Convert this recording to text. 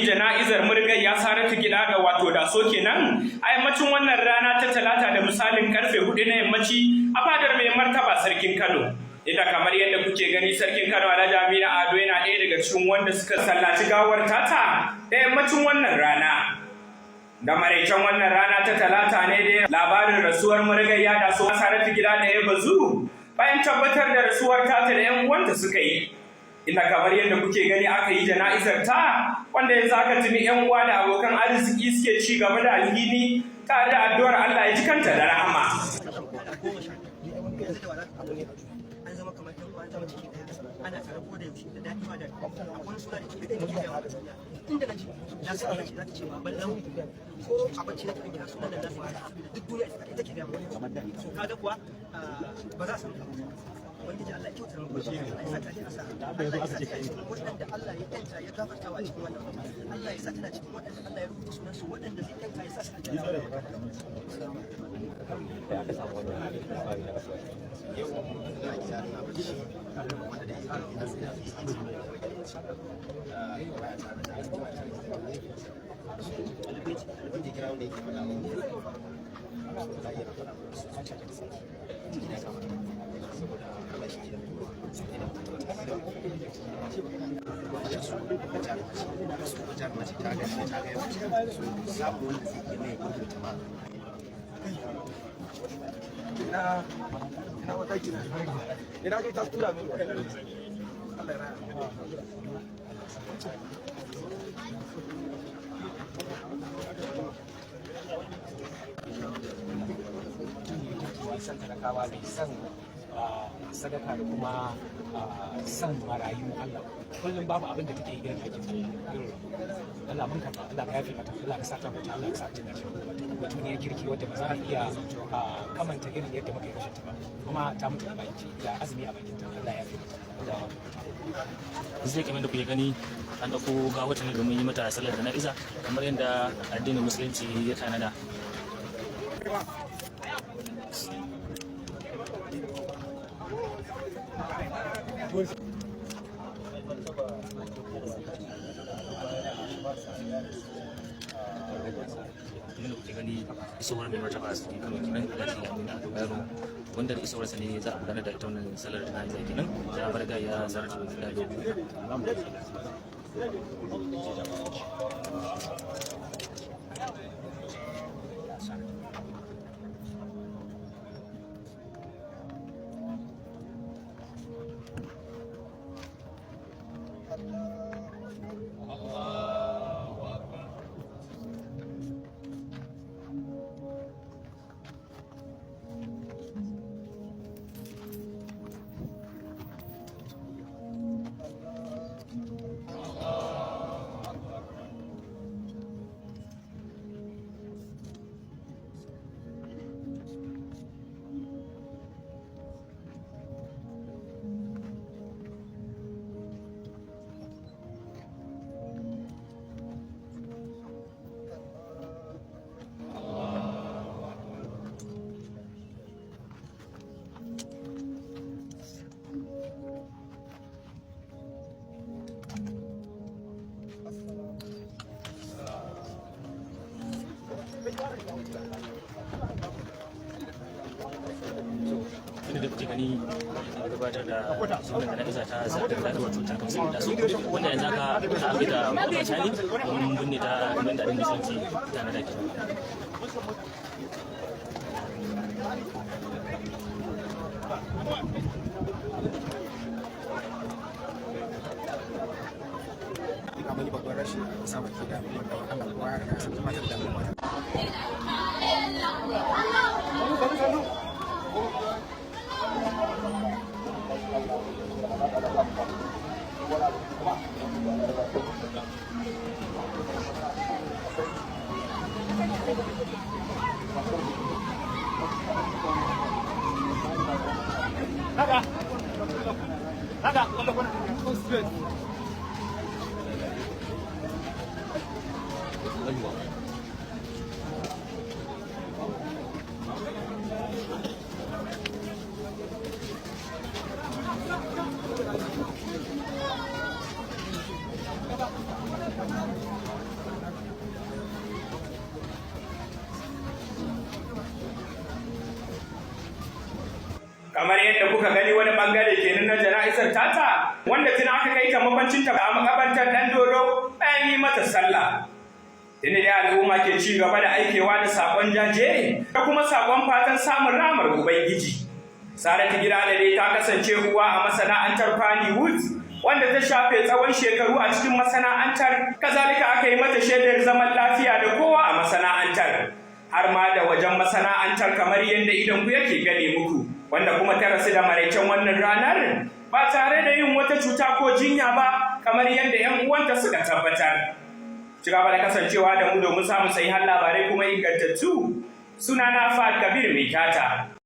Jana'izar Marigayya Saratu Gidado, wato Daso kenan, a yammacin wannan rana ta Talata da misalin karfe 4 na yammaci a fadar mai martaba Sarkin Kano. Inda kamar yadda kuke gani, Sarkin Kano Alhaji Aminu Ado yana ɗaya daga cikin wanda suka sallaci gawar tata da yammacin wannan rana. Da maraicen wannan rana ta Talata ne dai labarin rasuwar Marigayya Daso Saratu Gidado ya bazu, bayan tabbatar da rasuwar tata da 'yan uwanta suka yi. Inda kamar yadda kuke gani aka yi jana'izar ta, wanda yanzu aka tuni 'yan uwa da abokan arziki suke ci gaba da alhini tare da addu'ar Allah ya ji kanta da rahama. An zama kamar ɗan uwa, an zama ciki ɗaya, ana tare ko da yaushe, da daɗi ma da akwai wani suna da ke da ke yawa a duniya. Inda na ji na san ce za ta ce baban lau, ko a bacci na taɓa kira sunan da za su duk duniya ita ke gaya mu. So kaga kuwa ba za a samu abu. Ubangiji Allah ya kyautar mu, Allah ya sa ta ji asa, Allah ya sa ta cikin waɗanda Allah ya yanta ya gafarta wa a cikin wannan wata. Allah ya sa tana cikin waɗanda Allah ya rubuta sunan su, waɗanda zai yanta ya sa su aljanna. Da aka samu wannan labari na rasuwa? Yau ina gida ina bacci, wanda da yake ina tsaye a waya ta da waya ta wanda ya kira, wanda yake faɗa min, za a iya faɗa min, zuciya ta saki, jiki na kama, saboda Allah shi ke da ina su jarumci su jarumci ta ga ta ga yawa su samu wanda zai iya mai gurbin ta ma. Ina ina wata kina ina kai ta tura min. Allah ya raya. Mai son talakawa, mai son sadaka da kuma son marayu. Allah, kullum babu abin da take yi irin aikin irin Allah. Mun karba, Allah ka yafe mata, Allah ka sa ta mutu, Allah ka sa ta dace. Mutuniyar kirki wadda ba za a iya kamanta irin yadda muka yi rashin ta ba, kuma ta mutu da baki da azumi a bakin ta. Allah ya yafe mata, Allah ya yafe mata. Zai kamar da kuke gani, an ɗauko gawata ne domin yi mata sallar jana'iza kamar yadda addinin Musulunci ya tanada. Kamar da kuke gani, isowar mai martaba Sarkin Kano kenan, Alhaji Aminu Ado Bayero, wanda da isowarsa ne za a gudanar da ita wannan sallar jana'iza kenan ta Marigayya Saratu Gidado. Inda da kuke gani, an gabatar da sunan jana'iza ta Saratu Gidado, wato ta kamsa da su, wanda yanzu haka za a kai ta makabarta ne domin binne ta kamar da addinin Musulunci ya tanada kenan. Ina mun yi babban rashi a ƙasa baki da Allah kuma ya riga sun matar da mu. Kamar yadda kuka gani, wani bangare kenan na jana'izar tata, wanda tun aka kai ta makwancinta a makabartar Dan Doro bayan yi mata sallah. Tuni dai al'umma ke ci gaba da aikewa da sakon jaje da kuma sakon fatan samun rahamar Ubangiji. Saratu Gidado dai ta kasance uwa a masana'antar Kannywood, wanda ta shafe tsawon shekaru a cikin masana'antar. Kazalika aka yi mata shaidar zaman lafiya da kowa a masana'antar, har ma da wajen masana'antar, kamar yadda idon ku yake gane muku, wanda kuma ta rasu da maraicen wannan ranar ba tare da yin wata cuta ko jinya ba, kamar yadda 'yan uwanta suka tabbatar. Ci gaba da kasancewa da mu domin samun sahihan labarai kuma ingantattu. Sunana Fahad Kabir Mai Tata.